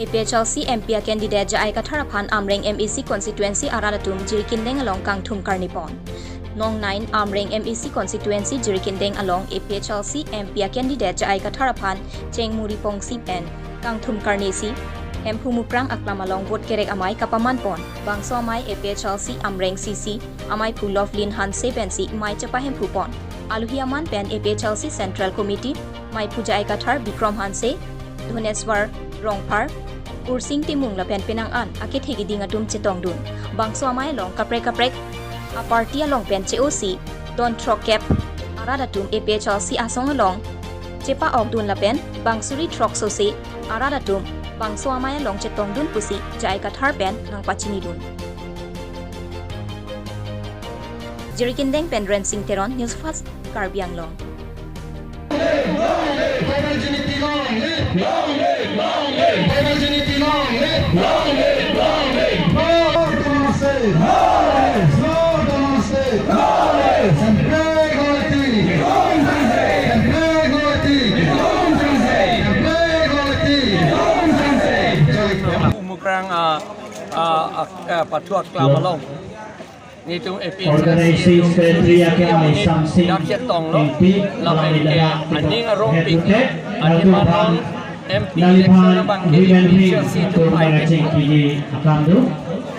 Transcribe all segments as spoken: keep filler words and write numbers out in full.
APHLC MP a-candidate J I Kathar aphan Amreng MAC constituency arat atum Jirikindeng along kangthum karni pon. Nong nine Amreng MAC constituency Jirikindeng along APHLC MP a-candidate J I Kathar aphan chengmuri pongsi pen kangthum karni si Hemphu Muprang aklam along vote kerek amei kapaman pon. Bangso amei APHLC Amreng C C ameiphu Lovelin Hanse pensi mei chepahemphu pon. Alohi aman pen APHLC Central Committee meiphu J I Kathar, Bikrom Hanse, Dhoneswar Rongphar, Ursing Timung lapen penang an akethe keding atum chetongdun. Bangso amei along kaprek kaprek a-party along pen che-osi don throkkep arat atum APHLC asong along chepa-okdun lapen bang suri throk sose arat atum bangso amei along chetongdun pusi J I Kathar pen nangpachinidun. Jirikindeng pen Rensing Teron, News Fast, Karbi Anglong. Long live! Long live! Long live! Long live! Long live! Long live! No autonomous state! No rest! No autonomous state! No rest! Hemprek quality! Hemprek quality! Hemprek quality! Mukrang, ah, ah, ah, ah, pathu aklam along nelitum APHLC Organizing Secretary atum ake amei Samsing dak chetonglo, Ingti, lapen ke aning arong pik, aning arong M P election abang ke APHLC atum pai pik.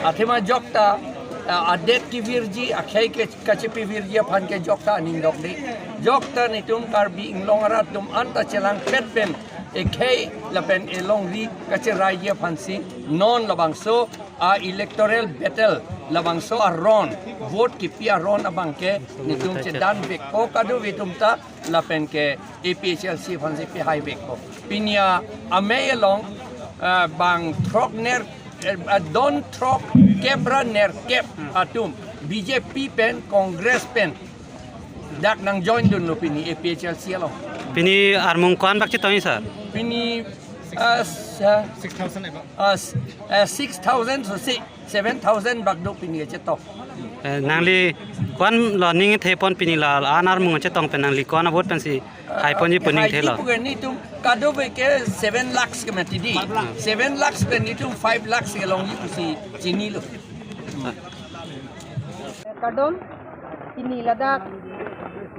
Athema jokta, ah, adet kevirji, akhei ke kachepivirji aphan ke jokta aning dokde. Jokta nelitum Karbi Anglong arat atum anta chelangpet pen ekhei lapen elongri kacheraiji aphansi non labangso a-electoral battle, labangso aron, vote kipi aron abang ke nelitum chedan vekpo kadokave atum ta, lapen ke APHLC aphansi pehai vekpo. Pini a-amei along, ah, bang throkner, eh, ah, don throkkep ra nerkep atum BJP pen, Congress pen dak nangjoindunlo pini APHLC along. Pini armung ko-an bak chetongji, sir? Pini, ah, s-, ah, six thousand eba. Ah, s-, ah, six thousand sose seven thousand bak do pini kachetong. Eh, nangli ko-an lo ning thepon pini la an armung chetong pen nangli ko-an a-vote pensi haiponji pu ning thelo? Haiponji pu ke nelitum kadokave ke seven lakhs ke mati di. Seven lakhs pen nelitum five lakhs kelongji pusi chinilo. Kardom, pini ladak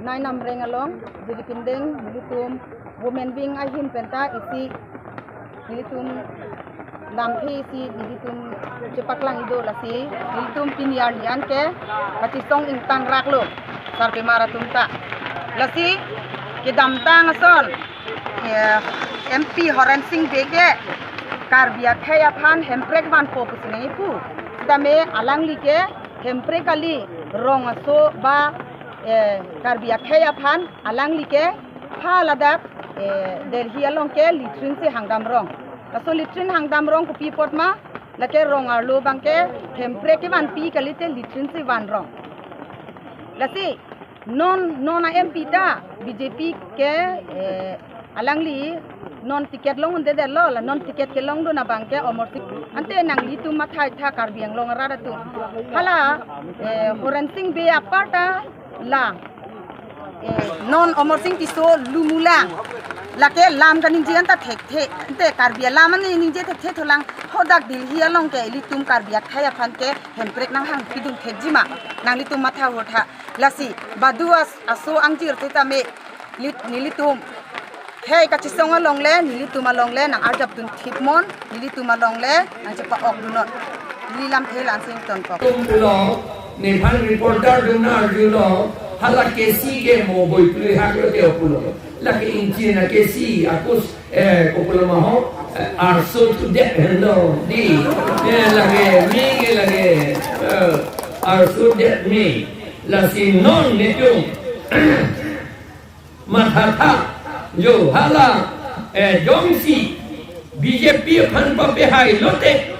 nine Amreng along, Jirikindeng, nelitum women wing ahin penta isi nelitum lamthe isi nelitum chepaklang ido lasi, nelitum pini arni an ke kachisong ingtang raklo, sarpimar atum ta. Lasi kedamtang ason, eh, M P Horen Sing Bey ke Karbi akhei aphan Hemprek vanpo pusi nangkipu. Sitame alangli ke Hemprek kali, rong aso ba, eh, Karbi akhei aphan alangli ke ha ladak, eh, Delhi along ke latrine si hangdam rong. Laso latrine hangdam rong kopi apot ma, lake rong arlo abang ke Hemprek kevanpi kalite latrine si van rong. Lasi non, non a-M P ta BJP ke, eh, alangli non ticket longdundelo, la non ticket kelongdun abang ke Amarsing. Ante nanglitum matha-i tha Karbi Anglong arat atum. Hala, eh, Horen Sing Bey apar ta la, eh, non Amarsing Tisso lumulang. Lake lam kaningje anta thekthe. Ante Karbi alam an ningje thekthe thulang, hadak Delhi along ke ilitum Karbi akhei aphan ke Hemprek nanghangpidun thekji ma, nanglitum matha-i tha. Lasi badu as-, aso angjir te tame lit-, nelitum khei kachisong along le, nelitum along le nang-arjapdun thipmon, nelitum along le nangchepa-okdunnon. Neli lamthe la-an si ingtonkok. Tum pulo, nephan reporter dun arjulo, hala K C ke mo boi pli hak lo te pulo. Lake ingchin a-K C, akus, eh, ko pulo ma ho, eh, arso tu det hendo, di. Eh, lake, mi ke lake, eh, arso det mi. Lasi non nelitum mathatha, jo hala, eh, jongsi BJP aphan papehai lote,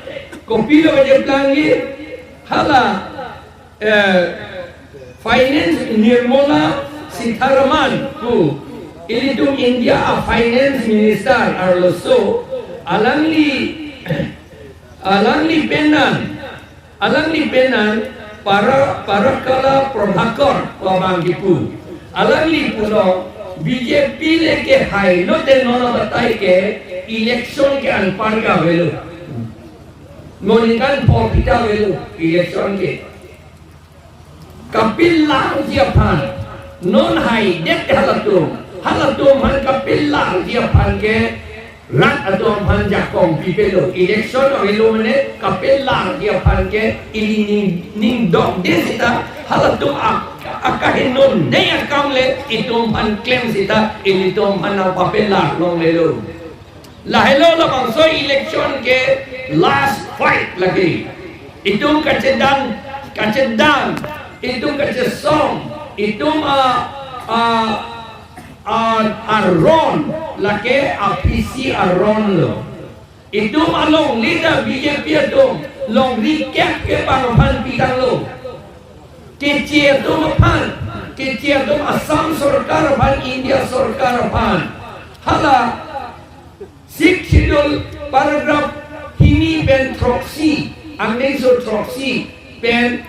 kopilo kejeplang li, hala, eh, Finance Nirmala Sitharaman pu ilitum India a-Finance Minister arloso, alangli, alangli penan, alangli penan Para-, Parakala Prabhakar pu abang kipu. Alangli pulo B J P le ke hai lo te non abatai ke election ke anpar ke avelo. Non ingkan pho pita avelo election ke. Kapelarji aphan non haidet halatum, halatum aphan kapelarji aphan ke rat atum aphan jakong pipelo. Election avelo mane kapelarji aphan ke ili ning, ning dokde seta halatum a, akaheno nei akam le itum aphan klem seta ilitum aphan nangpapelar longlelo. Lahelo labangso election ke last fight lagi. Itum kachedan, kachedan, itum kachesong, itum a, a, a, aron, lake apisi aron lo. Itum alongle ta B J P atum longri kep ke bang aphan pitanglo. Keche atum aphan, keche atum Assam sorkar aphan, India sorkar aphan. Hala Sixth Schedule paragraph hini pen throksi, angdengso throksi pen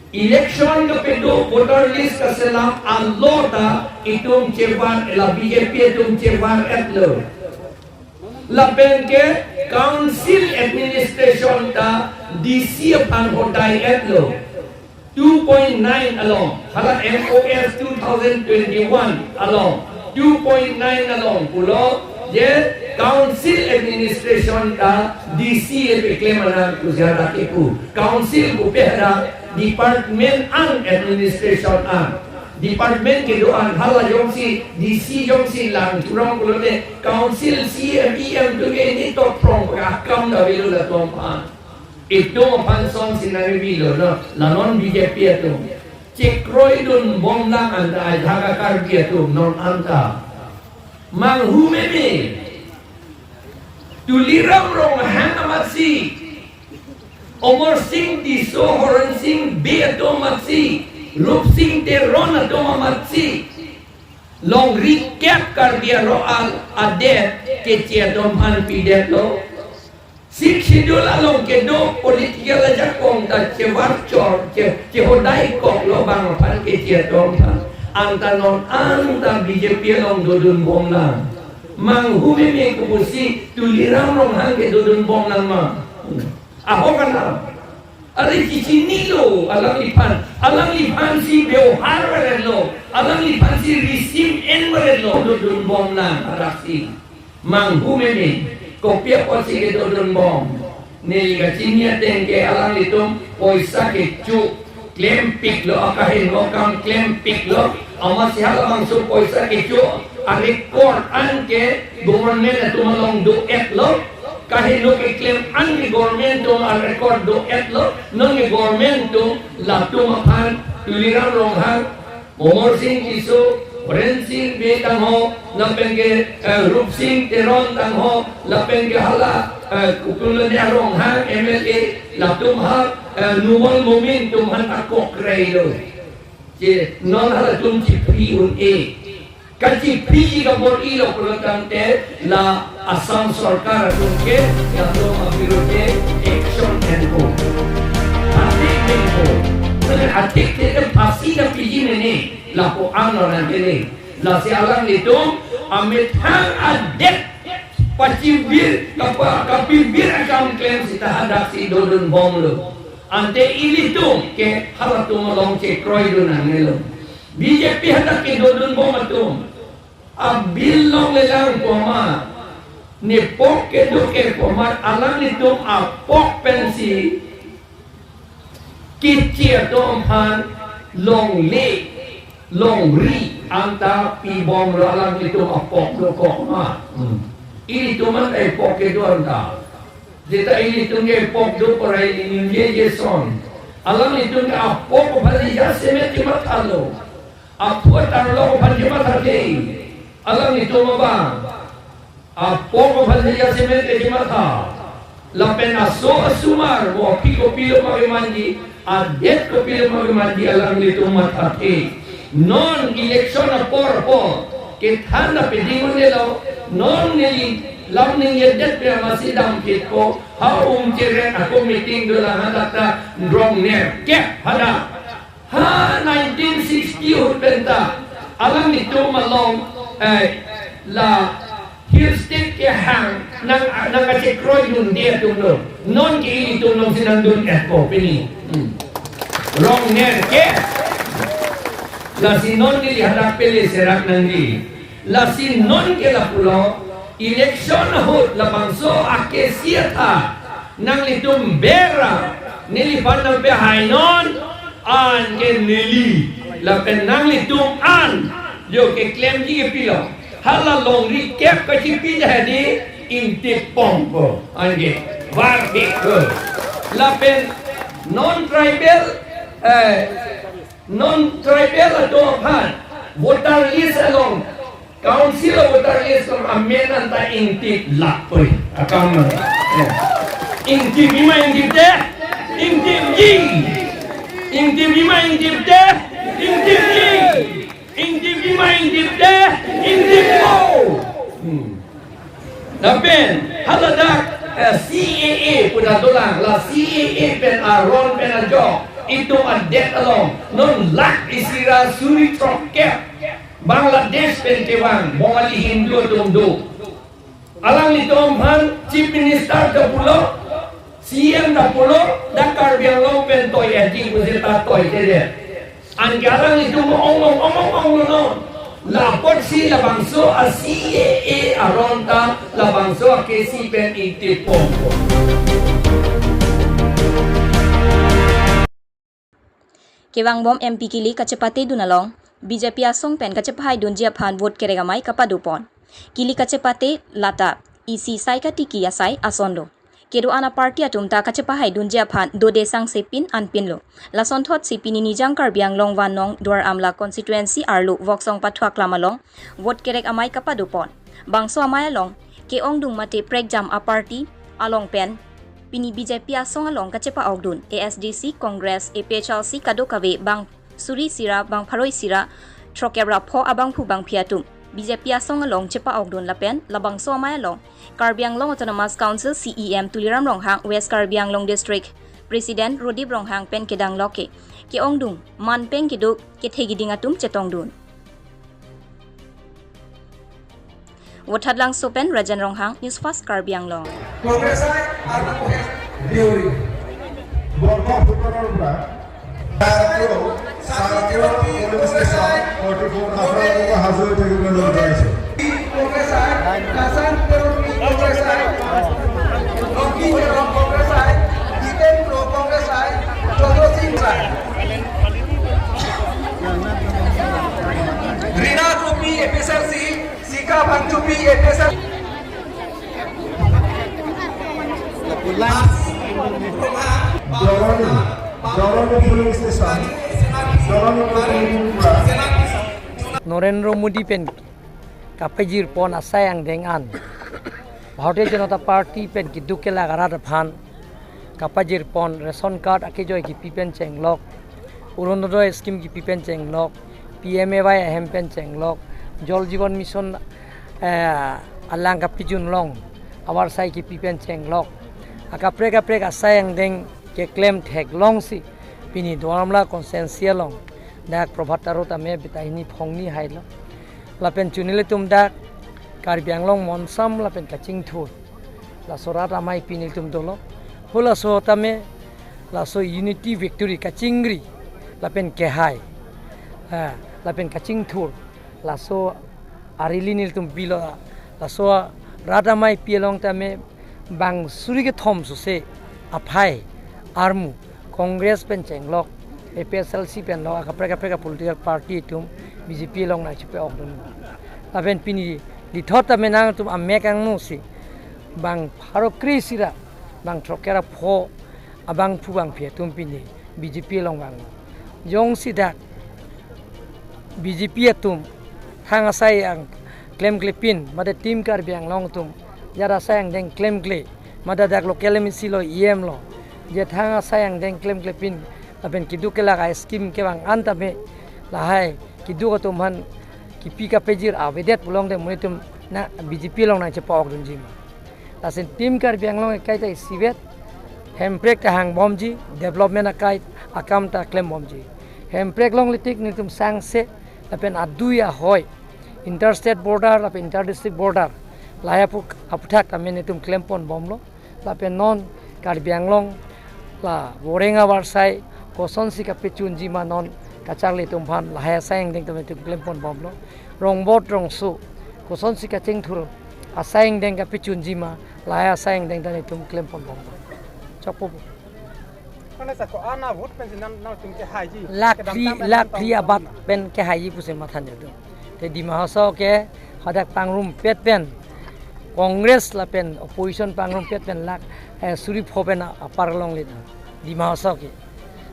election kapedo, voter list kaselam alo ta itum chevar, la B J P atum chevar-etlo. Lapen ke council administration ta D C aphan hodai-etlo. Two point nine along, hala M O S two thousand twenty-one along, two point nine along pulo je council administration ta D C e peklem nang pusi hadak kipu. Council pupe hadak department an administration an. Department kedo-an, hala jongsi D C jongsi lang thurong pulote council C M E M atum ke ini toprong akam ta avelo latum aphan. Itum aphan son sinari bilo no, la non B J P atum chekroidun bomlang anta ajak Karbi atum non anta. Manghu meme. Tuliram Ronghang amatsi, Amarsing Tisso, Horensing Bey atum amatsi, Rupsing Teron atum amatsi longri kep Karbi aro-an adet keche atum aphan pidetlo. Sixth Schedule along kedo political ajakong ta chevar chor, che, chehodai koklo bang aphan keche atum aphan. Anta non anta B J P along dodun bomlang. Manghu meme kopusi Tuliram Ronghang ke dodun bomlang ma. Ahok anam. Are kechinilo alangliphan. Alangliphan si bebohar varetlo. Alangliphan si risim en varetlo. Dodun bomlang hadaksi. Manghu meme, kopi apotsi kedodun bom. Neli kachini ateng ke alanglitum poisa kecho klempiklo, akaheno akam klempiklo. Amatsi halabangso poisa kecho arecord an ke government atum along do-etlo. Kaheno keklem an ke government atum arecord do-etlo. Non ke government atum latum aphan, Tuliram Ronghang, Amarsing Tisso, Horensing Bey tangho, lapen ke, eh, Rupsing Teron tangho, lapen ke hala, eh, Kukulone Ronghang M L A, latum ha, eh, Numal Momin atum aphan akok rei lo. Je, non halatum chipri un-e. Kachipriji kabor-ilo pulotangte la Assam sorkar atum ke latum abirudhe action enpo. Atik enpo. Atik te phasi ta piji mene lapu-an lo nang kene. Lasi alanglitum amethang adet pachibir kapa, kapibir akam klem sita hadaksi dodun bomlo. Ante ilitum ke halatum along chekroidun nangnelo. B J P hadak kedodun bom atum abil longlelang pu ma, ne pok kedo ke pu ma, alanglitum apok pensi keche atum aphan longle longri anta pibomlo, alanglitum apok dokok ma. Hmm. Ilitum an epok kedo anta. Jeta ilitum ke epok do porai ini ye ye son. Alanglitum ke apok aphan jasemet kemathalo. Aphu atarlok aphan kemathathe. Alanglitum abang. Apok aphan jasemet kematha. Lapen aso asomar mo aphi kopilo ma kemanji, adet kopilo ma kemanji alanglitum mathathe. Non election apor apor kethan ta peding un-elo, non neli lam ningjedet pen amatsi damphitpo, ha Umcheren ako meeting dolang hadak ta rong nerkep hadak. Ha nineteen sixty ahut pen ta alanglitum along Eh, la Hill State kehang nang nang kachekroi dunde atum lo. Non ke ilitum alongsi nangdun-etpo pini. Hmm. Wrong ner ke. Lasi non neli hadak pele serak nangji. Lasi non ke lapulo election ahut labangso akesi atha nanglitum bera neliphan nangpehainon, anke neli lapen nanglitum an yo keklemji kepilo. Hala longri kep kachipi jadi Ingtip Pongpo anke. Varpik ko. Lapen non tribal, eh, non tribal atum aphan voter list along, council a voter list along amen anta Ingtip Lakpui akam. Eh. Ingtip bima Ingtip te, Ingtipji. Ingtip bima Ingtip te, Ingtipji. Ingtip bima Ingtip te, Ingtippo. Hmm. Lapen haladak, eh, C A A pu ta dolang, la C A A pen aron pen ajok itum adet along non lakh isi ra suri throkkep Bangladesh pen kevang Bongali Hindu atum do. Alanglitum aphan Chief Minister ta pulo, C M ta pulo, dak Karbi Anglong pen toi edi pusi ta toi tede. Anke alanglitum ong ong ong ong ong lo non. La apotsi labangso a C A A aron ta labangso akesi pen Ingtip Pongpo. Kevangbom M P kili kachepatedun along, B J P asong pen kachepahaidunji aphan vote kerek amei kapadopon. Kili kachepate lata, isi sai katiki asai ason do. Kedo-an a party atum ta kachepahaidunji aphan dode sangse pin anpinlo. Lasonthotsi pini Nijang Karbi Anglong Vanong Duar Amla constituency arlo Voksong Pathu Aklam along vote kerek amei kapadopon. Bangso amei along ke-ongdung mate prekjam a party along pen pini B J P asong along kachepa-okdun A S D C, Congress, A P H L C kadokave bang suri isi ra bang pharo isi ra throkkep ra pho abangphu bangphi atum B J P asong along chepa-okdun lapen labangso amei along Karbi Anglong Autonomous Council C E M Tuliram Ronghang, West Karbi Anglong District President Rodip Ronghang pen kedang loke ke-ongdung man pen kedo kethe kiding atum chetongdun. Vothatlangso pen Rajan Ronghang, News Fast Karbi Anglong. Congress hai, ar na Congress hai. Deuri. Borba Bhupanar pra. Satro, Satro Police Station, forty-four Nafra ko hazur thek na log jai se. Congress hai, Kasan Terumi Congress hai. Rocky Terumi Congress hai. Jiten Pro Congress hai. Jojo Singh hai. Rina Rupi A P S R C, Sika Bangchupi A P S R C. Doroni, Doroni polling station, Doroni polling booth. Narendra Modi pen kapajirpon asai angdeng an Bharatiya Janata Party pen keduk kelak arat aphan kapajirpon, ration card akejoi kipi pen chenglok, Orunodoi scheme kipi pen chenglok, P M A Y ahem pen chenglok, Jal Jeevan Mission, eh, alang kapijun long, avarsai kipi pen chenglok, akaprek kaprek asai angdeng keklem theklongsi pini Duar Amla constituency along dak Prabhat Taro tame beta hini phongni hailo. Lapen chunile tum dak Karbi Anglong monsam lapen kachingthur. Laso rat amei pini tum dolo. Halaso tame laso unity victory kachingri lapen kehai. Ha, lapen kachingthur. Laso arili nelitum bilo. Laso rat ameipi along tame bang suri kethom sose aphai armu Congress pen chenglok, A P H L C pen lok, akaprek kaprek a political party atum B J P along nangchepa-okdun. Lapen pini dithot tame nangtum amek angno si bang pharo kre isi ra bang throkkep ra pho abangphu bangphi atum pini B J P along vang. Jongsi dak B J P atum thang asai angdeng klemklepin, mate Team Karbi Anglong atum jat asai angdeng klemkle, mate dak local M A C lo, E M lo, je thang asai angdeng klemklepin lapen keduk kelak a-scheme kevang an tame lahai keduk atum aphan kipi kapajir avedet pulote monit atum na B J P along nangchepa-okdunji ma. Lason Team Karbi Anglong akai ta isivet, Hemprek ta hangbomji, development akai akam ta klembomji. Hemprek longle tik nelitum sangse lapen adui ahoi Interstate border lapen inter-district border lahai aphu-, aphuthak tame netum klempon bomlo. Lapen non Karbi Anglong la voreng avarsai kosonsi kapechunji ma non kacharli atum aphan lahai asai angdeng tame netum klempon bomlo. Rongbot rongso kosonsi kachingthur asai angdeng kapechunji ma lahai asai angdeng tame netum klempon bomlo. Chokpo. Mane sa ko-an a vote pensi nang, nangtum kehaiji. Lakh kedamtang phli, pen lakh nangtum phli abat pen kehaiji pusi matha nangdo. Te Dima Hasao ke hadak pangrumpet pen Congress lapen opposition pangrumpet pen lakh, eh, suri pho pen a-, apar longle do Dima Hasao ke.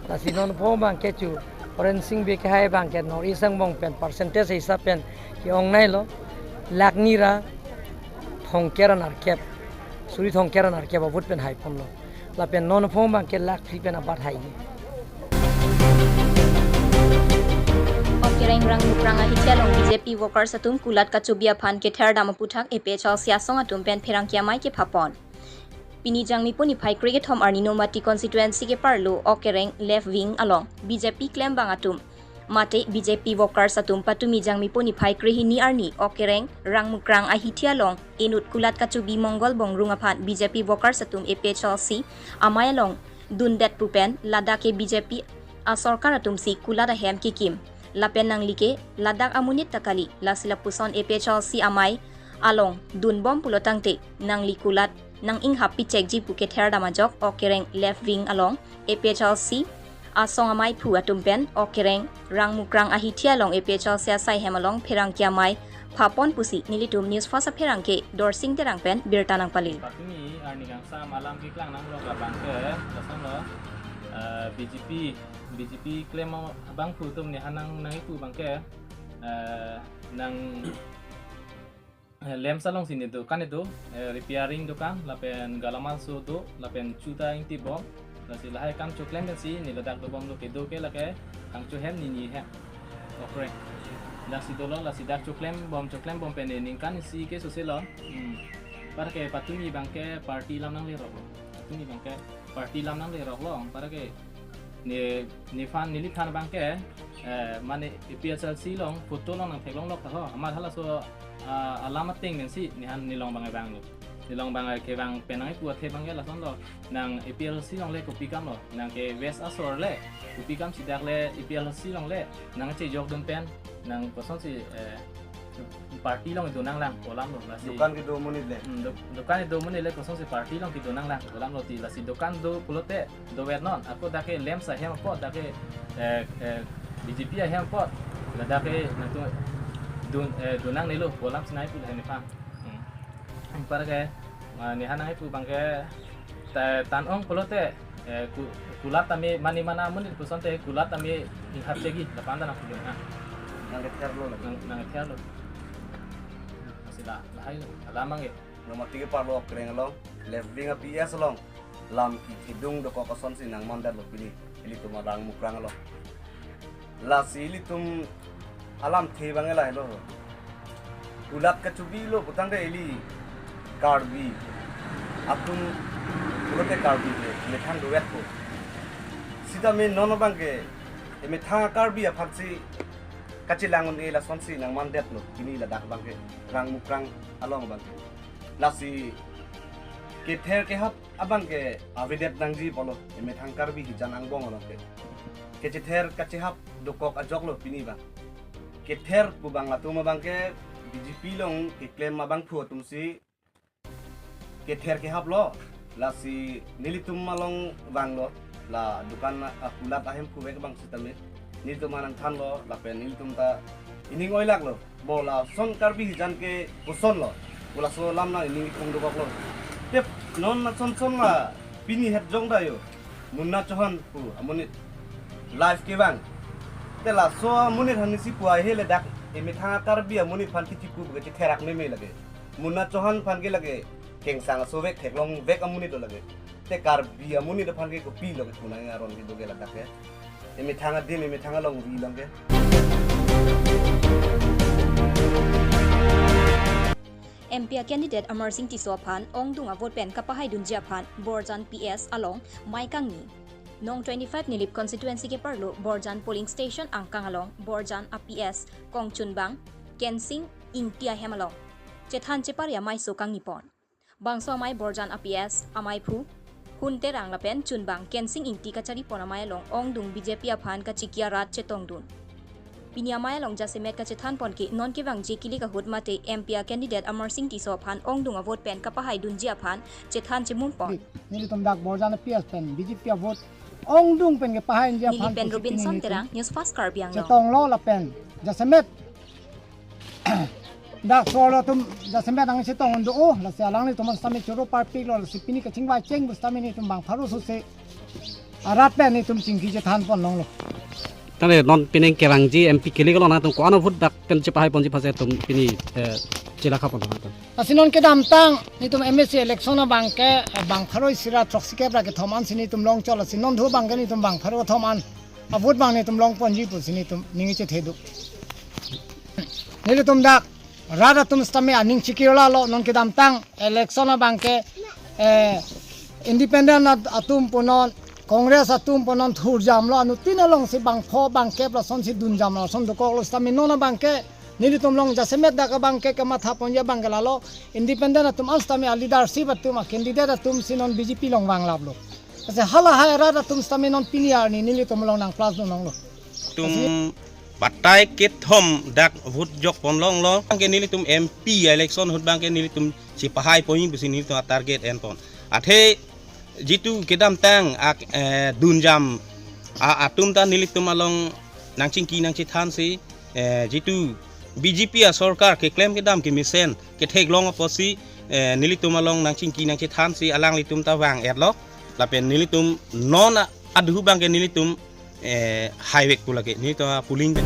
Lasi non pho abang ke chu Horensing Bey kehai abang ke North East angbong pen percentage hisap pen ke-ongnailo, lakh ni ra thomkep ra nerkep, suri thomkep ra nerkep a vote pen haiponlo. Lapen non pho abang ke lakh phli pen abat hai. Okereng Rangmukrang ahithi along B J P workers atum kulat kachobi aphan ketherdam aphuthak A P H L C asong atum pen pherangke amei kephapon. Pini Jangmi puni phai kre kethom arni Nomati constituency keparlo Okereng left wing along B J P klembang atum mate B J P workers atum patumi Jangmi puni phai krehini arni Okereng Rangmukrang ahithi along inut kulat kachobi Mongal Bongrung aphan B J P workers atum A P H L C amei along dundet pu pen ladak ke B J P asorkar atumsi kulat ahem kekim. Lapen nangli ke ladak amonit ta kali, lasi lapuson A P H L C amei along dunbom pulo tangte nangli kulat nang-inghap pichekji pu ketherdam ajok Okereng left wing along A P H L C asong amei aphu atum pen Okereng Rangmukrang ahithi along A P H L C asai hem along pherangke amei phapon pusi nelitum News First apherangke Dorsing Terang pen birta nangpalil. Patumi arni kangsam alam keklang nanglok abang ke, lasonlo, eh, B J P, B J P klem abangphu atum ne hanang nang-ipu abang ke, eh, nang eh, lamps alongsi ne dukan do, eh, repairing dukan, lapen galamal so do, lapen chuta ingti bom, lasi lahai kam choklem pensi ne ladak dobomlo, kedo ke lake kangcho hem, nini hem. Okereng. Daksi dolo, lasi dak choklem bom, choklem bom pen ne ningkan isi ke soselo. Hmm. Anparke patumi abang ke party alam nangleroklo. Patumi abang ke party alam nangleroklo, anparke ne, nephan, neliphan abang ke, eh, mane A P H L C along photo along nangtheklonglok ta ho. Amat halaso, ah, alam ateng pensi nehan nelong abang vanglo. Nelong abang kevang pen nang-ipu athe abang ke lasonlo. Nang A P H L C along le kopi kamlo. Nang ke West asor le kopi kamsi dak le A P H L C along le nang chejokdun pen nang kosonsi, eh, party along do nanglang pu alamlo, lasi. Dukan kedo amonit le. Hmm, duk-, dukan kedo amonit le kosonsi party along kedo nanglang pu alamlo ti, lasi dukan do pulote dovek non, ako dak ke lamps ahem apot, dak ke, eh, eh, B J P ahem apot, ladak ke nangtum dun, eh, dun nangnelo pu alam sinai pu lahai nephan. Hmm. Anparke, ah, nehan nang-ipu abang ke, ta-, tan-ong pulote, eh, ku-, kulat tame mane mana amonit pusonte kulat tame inghap chegi, lapu-an ta nangpudun ha. Nang ketherlo lagi. Nang, nang ketherlo. Lasi la, lahai alam abang ke. Nomati keparlo Okereng along, left wing a P S along, lam kethedung dokok asonsi nangmandetlo pini, ilitum Rangmukrang along. Lasi ilitum alamthe abang lahelo. Kulat kachobilo putangte ili Karbi atum pulote Karbi le methang dovekpo. Sitame non abang ke emethang Karbi aphansi kachelang un-e lasonsi nangmandetlo pini ladak abang ke, Rangmukrang along abang ke. Lasi kether kehap abang ke avedet nangji pulo, emethang Karbi hijan angbong along ke. Kechether kachehap dokok ajoklo pini abang. Kether pu abang atum abang ke B J P along keklem abangphu atumsi kether kehaplo, lasi nelitum along vanglo, la dukan, ah, kulat ahemphu vek abang sitame nelitum nangthanlo, lapen nelitum ta ining oilaklo. Bo lason Karbi hijan ke kosonlo, bo laso alam nang ining iphong dokoklo. Te non lason son la pini het jong dayo, Munna Chauhan pu amonit live kevang. Te laso amonit aphansi pu ahe le dak emethang Karbi amonit aphan kichipu ke chetherak meme lake. Munna Chauhan aphan ke lake kengsang asovek theklongvek amonit lo lake. Te Karbi amonit aphan ke kopilo ke kunang aron kedo ke ladak ke. Emethang adim, emethang alongri along ke. M P a candidate Amarsing Tisso aphan ongdung a vote pen kapahaidunji aphan Borjan P S along mei kangni. Nong twenty-five Nilip constituency keparlo Borjan polling station angkang along Borjan a P S kongchunbang Kensing Ingti ahem along chethan chepari amei so kangni pon. Bangso amei Borjan a P S amei phu Hun Terang lapen chunbang Kensing Ingti kachari pon amei along ongdung B J P aphan kachiki arat chetongdun. Pini amei along jasemet kachethan pon ke non kevangji kilik ahut mate M P a candidate Amarsing Tisso aphan ongdung a vote pen kapahai dunji aphan chethan chemun pon. Nelitum dak Borjan a P S pen B J P a vote ongdung pen kepahai dunji aphan. Neli pen pusi Robinson pini nelitum Terang, News Fast Karbi Anglong. Chetonglo lapen jasemet dak solo atum jasemet nangchetong un do-o, lasi alanglitum an sitame choro parpiklo, lasi pini kachingvai cheng pu sitame nelitum bang pharo sose arat pen nelitum chingki chethan pon longlo. Tane non pining kevangji M P kilik along nangtum ko-an a vote dak pen chepahai ponji aphansi nangtum pini, eh, chelakha pon nangtum. Lasi non kedamtang nelitum M A C election abang ke, eh, bang pharo isi ra throksi kep ra kethom ansi nelitum long chot, lasi non thu abang ke nelitum bang pharo kethom an a vote abang nelitum long ponji pusi nelitum ning chethe do. Nelitum dak rat atum sitame aning chikirlalo, non kedamtang election abang ke, eh, independent at-, atum punon, Congress atum punon thurjamlo, anuttin alongsi bang pho bang kep lasonsi dunjamlo, lason dokoklo sitame non abang ke nelitum along jasemet dak abang ke kamatha ponji abang ke lalo, independent atum an sitame a leadership atum, a candidate atum si non B J P along vanglaplo. Lasi halahai arat atum sitame non pini arni nelitum along nang plus dun longlo. Tum batai kethom dak vote jok pon longlo. Abang ke nelitum M P election ahut abang ke nelitum chepahai ponji pusi nelitum a target en pon. Athe jitu kedamtang ak, eh, dunjam a, atum ta nelitum along nangchingki nangchethansi, eh, jitu B J P a sorkar keklem kedam kemesen ketheklong apotsi, eh, nelitum along nangchingki nangchethansi alanglitum ta vang-etlo. Lapen nelitum non a, adhu abang ke nelitum, eh, haivek pu lake nelitum a polling pen.